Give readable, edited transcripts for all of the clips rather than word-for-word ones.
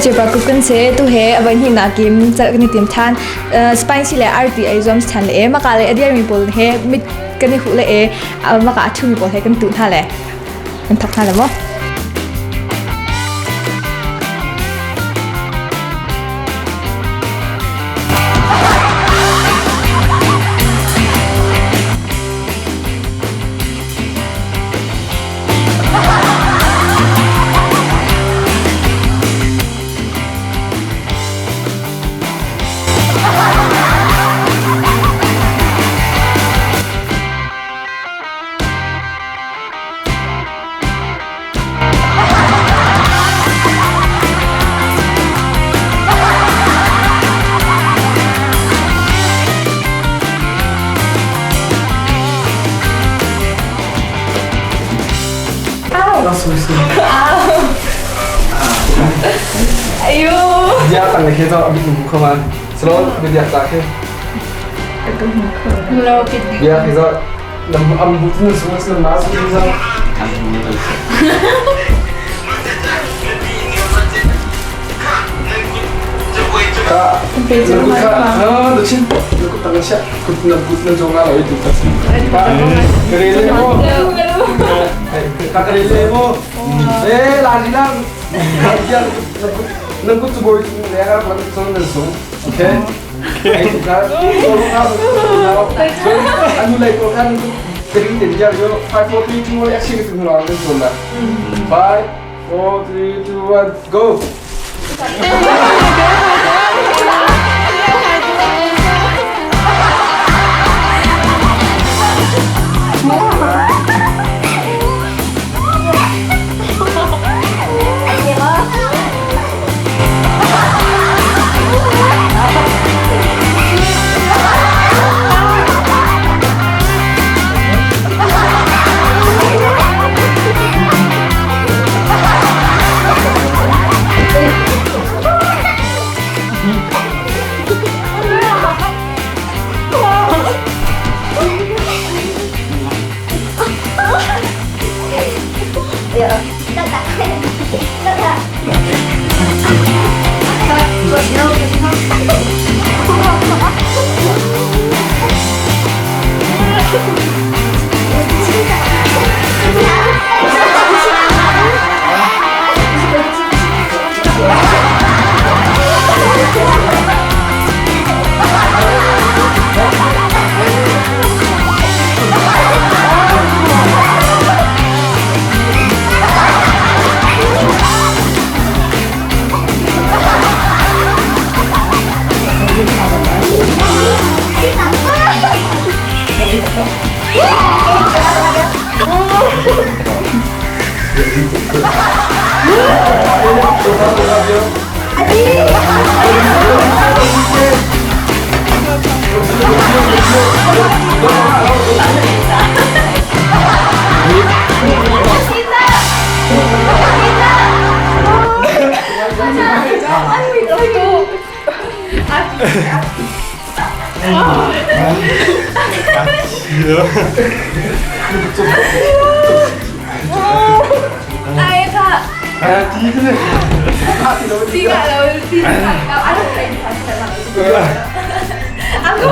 Cepa kup kan se tu he avai hnih na kim chal kan i tim than. Spicy le arti ei zuam than le e maka le adiar mi pawl he mit kan i hu le e maka a thu mi pawl he kan tu hna le kan thok hna le mo. Ayo. Dia tang ke zo abit nu kho man. Slo dia ta ke. Lo pit. Dia ke zo lam am bu tu su su ma su zo. Ta. No, do chin. Lu tang sha. Kut na kut na zo nga lo itu ta. Kare le mo. Ta kare le mo. Eh, la di lang. Dia na kut boy le ga ma song na song. Okay. Ai tu ka. Anu lai ko kan kering ten dia yo 5 4 3 2 1 action tu na na so na. 5 4 3 2 1 go. Ai kha. Ti ka lo ti ka lo ano kai ka sa lang. Ako.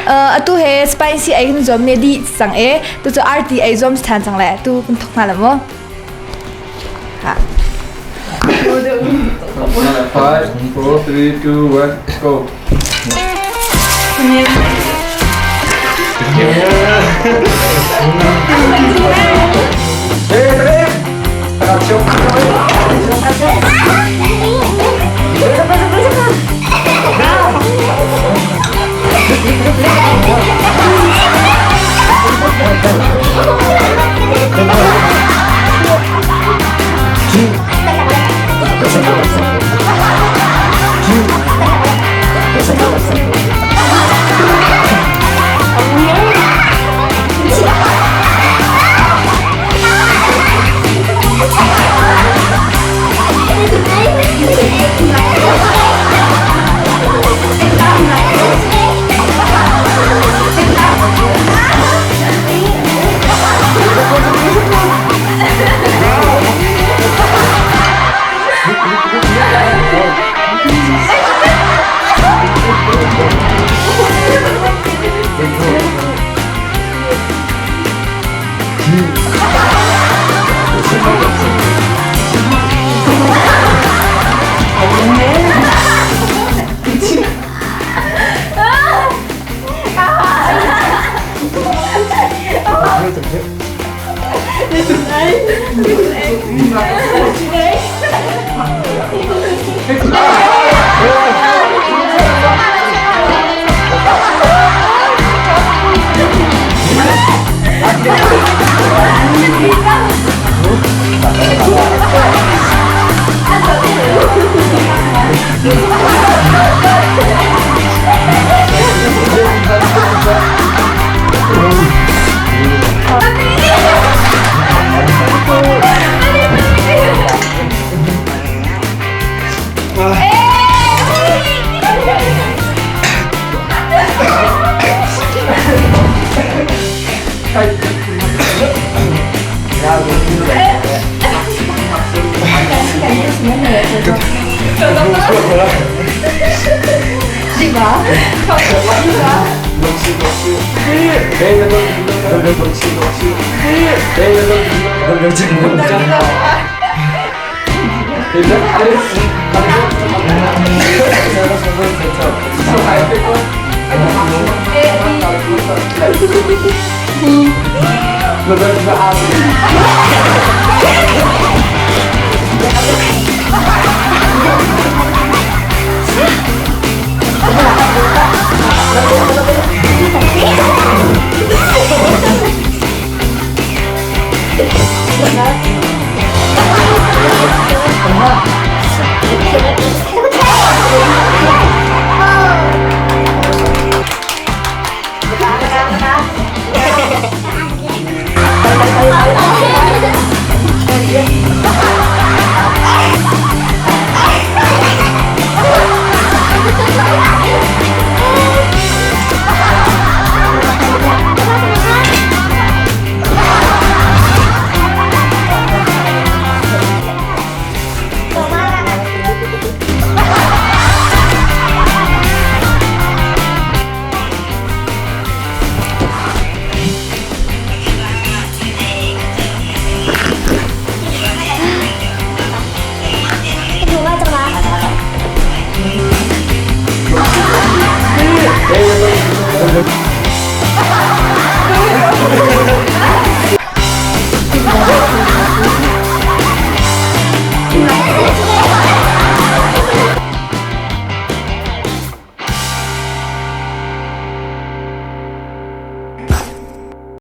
Atu he spicy ei kan zuam me di cang e. Tu cu arti ei zuam than cang le tu kan thok hna la mu. Ha. 5, 4, 3, 2, 1, go.